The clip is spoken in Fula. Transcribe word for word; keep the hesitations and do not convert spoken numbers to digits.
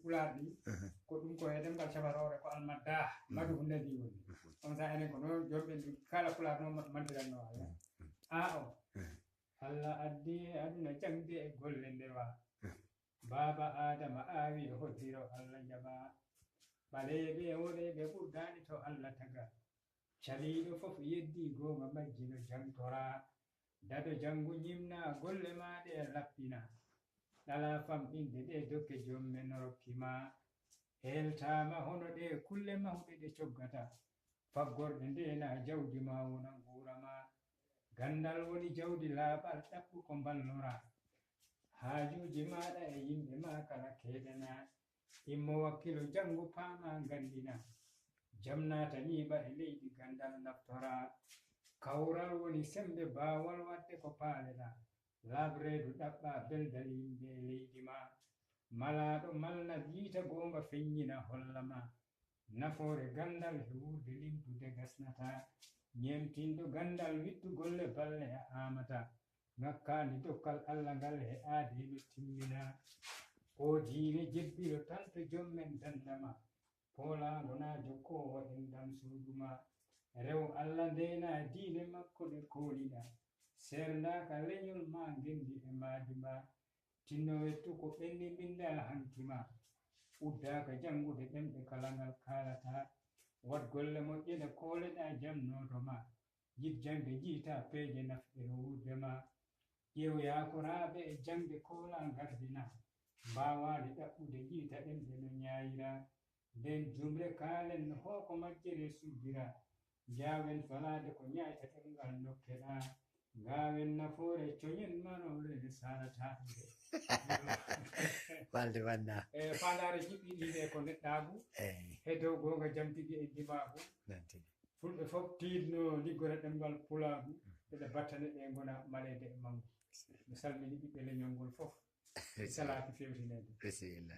Pulaar ɗi, ko ɗum ko e ɗemngal cabaroore ko almadda, madu hunde ndi woni. On sa enen ko noon, joom ɓen ɗi kala Pulaar noon ma-, mantiranno ala. A o. Allah addi e aduna jaŋde e golle ndewa. Baaba Aadama aawi e hoddiro Allah jaɓa. Ɓaleeɓe e woɗeeɓe ɓurdaani to Allah taga. Caliiɗo fof yeddi goonga majji no jaŋtora. Dado janngu ñimna golle maa ɗe lappina. Ɗala famɗinde ɗe dokke joom men rokki ma. Heeltaama hono ɗe kulle mawɗe ɗe coggata. Faggorɗe ndeena jawdi ma wona nguura ma. Ganndal woni jawdi laaɓal ɗaɓɓu ko mballora. Haajuuji maaɗa e yimɓe ma kala keedana. Immo wakkilo janngu paama nganndina. Jam naataniiɓa e leydi ganndal naftora. Kawral woni semmbe baawal waɗde ko paaleɗa. Laaɓreedu ɗaɓɓa beldal yimɓe e leydi ma. Malaaɗo malnat yiita goonga feññina holla ma. Nafoore ganndal he wuurde limtude gasnata. Ñeemtinɗo ganndal wiɗtu golle balle a aamata. Ŋakkaani dokkal Allah ngal he aadee no timmina. O diine jebbilo tan to joom men danndama. Poolaango na jokkoowo enɗam suudu ma. Rew Allah ndeena diine makko ɗe kooliɗa. Seerndaaka leñol ma ngenndi e maadi ma. Tinno wettu ko ɓenni mbinnda hanki ma. Uddaaka janngude ɗemɗe kala ngal kaalata. Waɗ golle moƴƴe ɗe kooleɗa jamnooto ma. Yiɗ jaŋde jiyta peeje nafɗe no wuurde ma. Ƴeew yaakoraaɓe e jaŋde koola ngardina. Mbaawaali ɗaɓɓude jiyta ɗemɗe no ñaayira. Nden jumre kaalen no hooko majjere sujjira. Njaawen falaade ko ñaayta ɗemngal nokkeɗa. Ngaawen nafoore coñen manoore ne saalataande. Walde wanda. E faandaare jiɓɓiɗi ɗe ko neɗɗaagu. Eyi. He dow goonga jam tigi e ndimaagu. Nan tigi. Fulɓe fof tiiɗno liggora ɗemngal pulaagu. Eɗe battane ɗe ngona maleede e manngu. Mi salmini ɓiɓɓe leñol ngol fof. Mi salaaki fewtineede. Bisimilla.